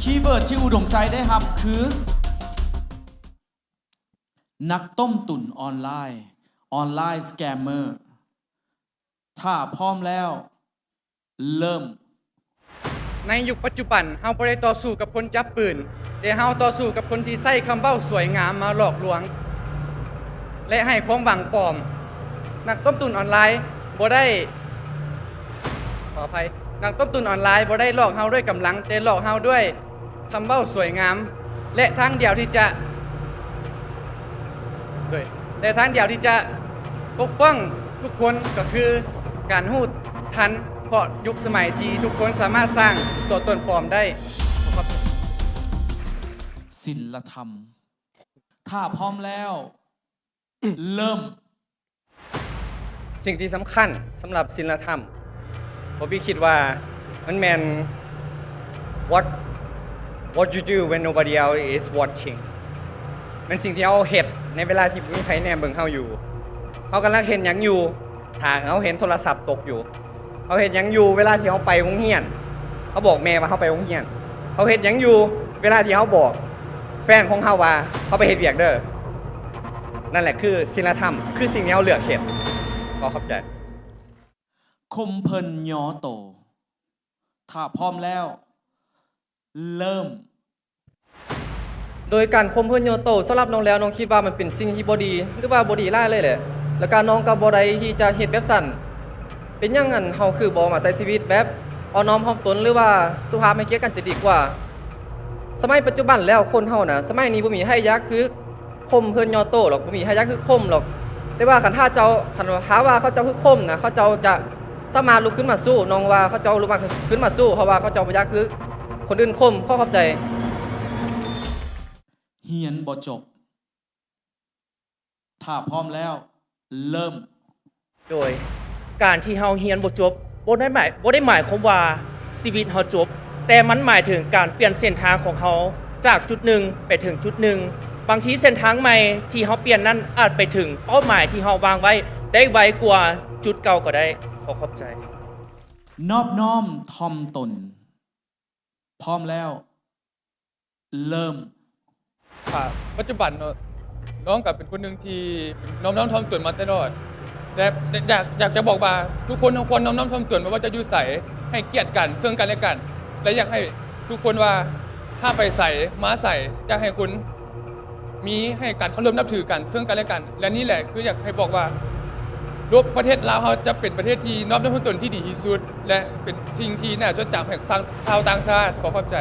ຄີເວີດທີ່ອຸດົມໄຊໄດ້ຮັບຄື ນັກຕົ້ມຕຸນອອນລາຍ, ອອນລາຍສະແກມເມີ. ຖ້າພ້ອມແລ້ວ ເລີ່ມ. ໃນຍຸກປັດຈຸບັນ, ເຮົາບໍ່ໄດ້ຕໍ່ສູ້ກັບຄົນຈັບປືນ, ແຕ່ເຮົາຕໍ່ສູ້ກັບຄົນທີ່ໃຊ້ຄຳເວົ້າສວຍງາມມາຫຼອກລວງ ແລະ ໃຫ້ຄວາມຫວັງປອມ. ນັກຕົ້ມຕຸນອອນລາຍບໍ່ໄດ້, ຂໍອະໄພ, ນັກຕົ້ມຕຸນອອນລາຍບໍ່ໄດ້ຫຼອກເຮົາດ້ວຍກຳລັງ, ແຕ່ຫຼອກເຮົາດ້ວຍ ຄຳເວົ້າສວຍງາມ ແລະ ທາງດຽວທີ່ຈະ ໂດຍ ແລະ ທາງດຽວທີ່ຈະປົກປ້ອງທຸກຄົນກໍຄືການຮູ້ທັນ ເພາະຍຸກສະໄໝທີ່ທຸກຄົນສາມາດສ້າງຕົວຕົນປອມໄດ້. ສິນລະທຳ. ຖ້າພ້ອມແລ້ວ ເລີ່ມ. ສິ່ງທີ່ສຳຄັນສຳລັບສິນລະທຳ, ບອບບີ້ຄິດວ່າມັນແມ່ນ what, what you do when nobody else is watching. ແມ່ນສິ່ງທີ່ເຮົາເຮັດໃນເວລາທີ່ບໍ່ມີໃຜແນມເບິ່ງເຮົາຢູ່. ເຮົາກຳລັງເຮັດຫຍັງຢູ່ ຖ້າເຮົາເຫັນໂທລະສັບຕົກຢູ່? ເຮົາເຮັດຫຍັງຢູ່ເວລາທີ່ເຮົາໄປໂຮງຮຽນ? ເຮົາບອກແມ່ວ່າເຮົາໄປໂຮງຮຽນ. ເຮົາເຮັດຫຍັງຢູ່ເວລາທີ່ເຮົາບອກແຟນຂອງເຮົາວ່າເຮົາໄປເຮັດວຽກເດີ້? ນັ້ນແຫຼະຄືສິນລະທຳ, ຄືສິ່ງທີ່ເຮົາເລືອກເຮັດ. ຂໍຂອບໃຈ. ຂົ່ມເພິ່ນຍໍໂຕ. ຖ້າພ້ອມແລ້ວ ເລີ່ມ. ໂດຍການຂົ່ມເພິ່ນຍໍໂຕ ສຳລັບນ້ອງແລ້ວ ນ້ອງຄິດວ່າມັນເປັນສິ່ງທີ່ບໍ່ດີ ຫຼືວ່າບໍ່ດີຫຼາຍເລີຍແຫຼະ. ແລ້ວກະນ້ອງກໍບໍ່ໄດ້ທີ່ຈະເຮັດແບບຊັ້ນ. ເປັນຫຍັງຫັ້ນ ເຮົາຄືບໍ່ມາໃຊ້ຊີວິດແບບອ່ອນນ້ອມຖ່ອມຕົນ ຫຼືວ່າສຸພາບໃຫ້ກຽດກັນຈະດີກວ່າ? ສະໄໝປັດຈຸບັນແລ້ວ ຄົນເຮົານະ ສະໄໝນີ້ບໍ່ມີໃຜຢາກຄື ຂົ່ມເພິ່ນຍໍໂຕດອກ, ບໍ່ມີໃຜຢາກຄືຂົ່ມດອກ. ແຕ່ວ່າຄັນຖ້າເຈົ້າ, ຄັນຖ້າວ່າເຂົາເຈົ້າຄືຂົ່ມນະ, ເຂົາເຈົ້າຈະສາມາດລຸກຂຶ້ນມາສູ້. ນ້ອງວ່າເຂົາເຈົ້າລຸກມາ ຂຶ້ນມາສູ້ ເພາະວ່າເຂົາເຈົ້າບໍ່ຢາກຄືຄົນອື່ນຂົ່ມ. ຂໍຂອບໃຈ. ຮຽນບໍ່ຈົບ. ຖ້າພ້ອມແລ້ວ ເລີ່ມ. ໂດຍການທີ່ເຮົາຮຽນບໍ່ຈົບ ບໍ່ໄດ້ໝາຍ, ບໍ່ໄດ້ໝາຍຄວາມວ່າຊີວິດເຮົາຈົບ, ແຕ່ມັນໝາຍເຖິງການປ່ຽນເສັ້ນທາງຂອງເຮົາຈາກຈຸດໜຶ່ງໄປເຖິງຈຸດໜຶ່ງ. ບາງທີເສັ້ນທາງໃໝ່ທີ່ເຮົາປ່ຽນນັ້ນ ອາດໄປເຖິງເປົ້າໝາຍທີ່ເຮົາວາງໄວ້ໄດ້ໄວກວ່າຈຸດເກົ່າກໍໄດ້. ຂໍຂອບໃຈ. ນອບນ້ອມຖ່ອມຕົນ. ພ້ອມແລ້ວ ເລີ່ມ. ອ່າ ປັດຈຸບັນເນາະ ນ້ອງກໍເປັນຄົນໜຶ່ງທີ່ນອບນ້ອມຖ່ອມຕົນມາແຕ່ລອດ ແຕ່ ແຕ່ຢາກ ຢາກຈະບອກວ່າທຸກຄົນເຮົາຄວນນອບນ້ອມຖ່ອມຕົນ ບໍ່ວ່າຈະຢູ່ໃສ ໃຫ້ກຽດກັນເຊິ່ງກັນແລະກັນ ແລະ ຢາກໃຫ້ທຸກຄົນວ່າຖ້າໄປໃສມາໃສ ຢາກໃຫ້ຄົນມີ ໃຫ້ການເຄົາລົບນັບຖືກັນເຊິ່ງກັນແລະກັນ ແລະ ນີ້ແຫຼະຄືຢາກໃຫ້ບອກວ່າໂລກ ປະເທດລາວເຮົາຈະເປັນປະເທດທີ່ນອບນ້ອມຖ່ອມຕົນທີ່ດີທີ່ສຸດ ແລະ ເປັນສິ່ງທີ່ໜ້າຈົດຈຳໃຫ້ຊາວ ຊາວຕ່າງຊາດ. ຂໍຂອບໃຈ.